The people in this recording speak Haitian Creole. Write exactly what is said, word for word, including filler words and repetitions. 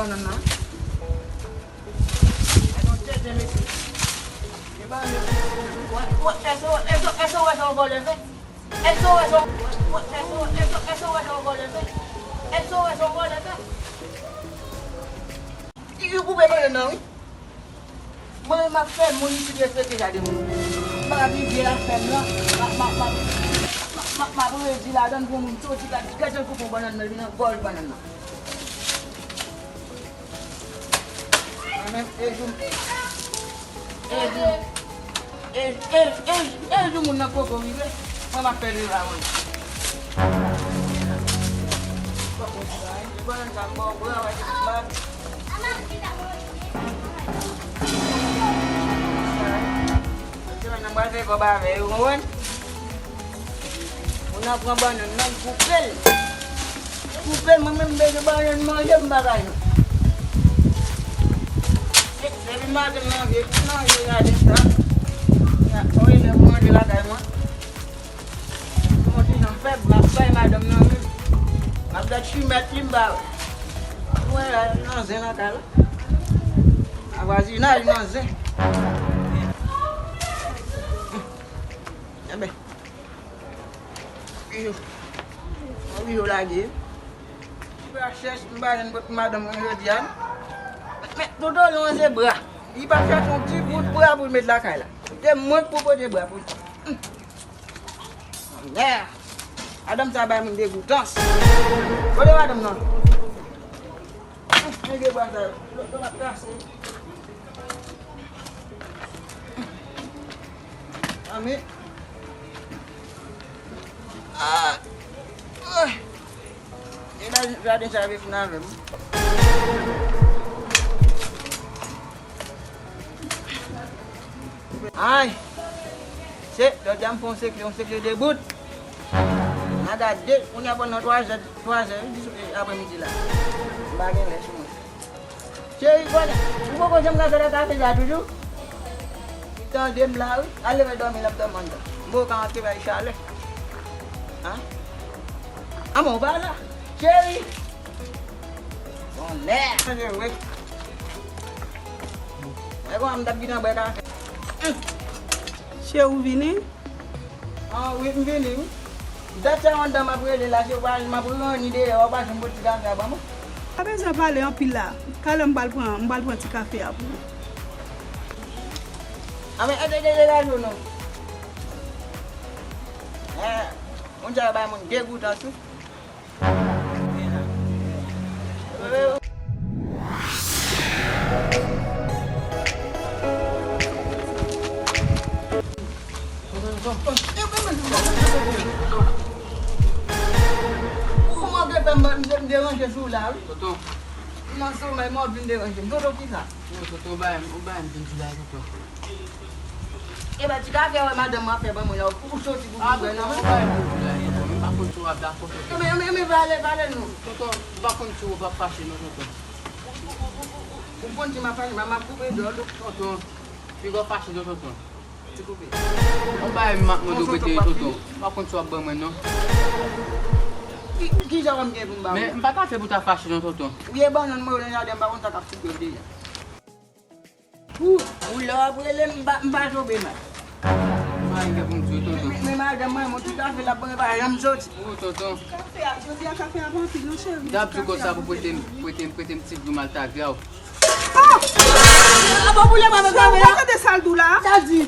Bannann nan. Ay, non, tete, mesye. E bannann yo. Wè, wè, èske, èske, èske w wè sa yon vòlè fè? Èske w wè sa, èske, èske, èske w wè sa yon vòlè fè? Èske w wè sa yon vòlè fè? Li koupe bannann nan, wi. Mwen menm m ap fè moun isit respekte sa de moun. M ap di vye afè m lan, m ap, m ap, m ap, m ap, m ap redi ladan l pou moun soti la, gade l koupe yon bannann nan, li nan gòj bannann nan. Mwen menm, e jou, e jou, e, e, e, e jou moun nan poko rive, mwen m ap fè l rive avan l. Bannann sa m ba w, bra, wè, se bag. Mwen pral fè kòb avè yo, konprann? Moun nan pran bannann nan, l koupe l. L koupe l, mwen menm m bezwen bannann manje, m pa ka jwenn. Depi maten m manje, pou manje, gade sa. Sa, wi, lè m manje lakay mwen. Mwen ti jan fèb, m ap bay madanm nan menm. M ap gad chimèt li m ba. Ou wè la, nan zen lakay la. A vwazinaj nan zen. Enben. Wi yo. Wi yo lage. M pa chèche, m pa jwenn kot madanm mwen jodi a. Men, Toto lonje bra. Li pa chèche yon ti bout bra pou l met lakay la. Se mwen k pou pote bra pou li. Mèd! Madanm sa bay moun degoutans. Kote madanm nan? Nèg bwa sa yo. Lòt lòt ap kase. Ami. Ah! Ah! E la jaden sa vle fin avè m. Ay! Se, jodi a m fè yon sekle, yon sekle de bout. M a gade, kounye a pandan twa zè, twa zè, wi, apremidi la. M pa gen lè sou mwen. Cheri, konnen, ou poko janm ka fè lè kafe sa toujou? Li tande m la, wi. Al leve dòmi, l ap dòmi anndan. M poko ka antre bay chalè. An? An, men ou pa la. Cheri! Bon lè. Manje, wi. Mwen konn m t ap gentan bwè kafe. Hum. Cheri, ou vini? Ah, wi, m vini, wi. Dat sa yo anndan m ap rele la, se w pa, m ap ranni deyò, w pa janm pote ti kafe a ban mwen. Pa bezwen pale anpil la. Talè m pral pran, m pral pran ti kafe a pou ou. Ah, men, ede, ede, ede, non. Eh, moun sa yo bay moun degoutans, wi. Ou manke fè m, m, m deranje sou la, wi. Tonton. M nan somèy, mwen vin deranje m. Tonton, kisa? Yo, tonton, ou bay m, ou bay m vin di la, tonton. E ba ti kafe wè madanm mwen ap fè ban mwen la, ou soti pou vin bwè nan men. Mwen pa konn si w ap dakò, tonton. Enben, enben, enben, vale, vale non. Tonton, ou pa konn si w ap fache non, tonton. Ou konn si m ap fache, m ap koupe djòl ou. Tonton, piga w fache non, tonton. Ti koupe. Yon bagay m ap mande w prete, tonton. Ou pa konn si w ap ban mwen non. Ki, ki jan w gen pou m ba ou? Men m pa ta fè pou ta fache non, tonton. Ou ye bannann mwen yo nan jaden, m pa konn sa k ap koupe deja. Ou, ou lè w ap rele m, m pa, m pa tonbe mal. Mwen gen pou m di w, tonton. Men, men, men madanm mwen, mwen tout afè l ap ban, pa janm soti. Ou, tonton. Kafe a, jodi a kafe a pa anpil non, cheri. M t ap di w konsa pou prete m, prete m, prete m ti dlo maltagra w. Ah! Apa w boule mwen avèk kafe a? Ou pa tande sa l di w la? Sa l di?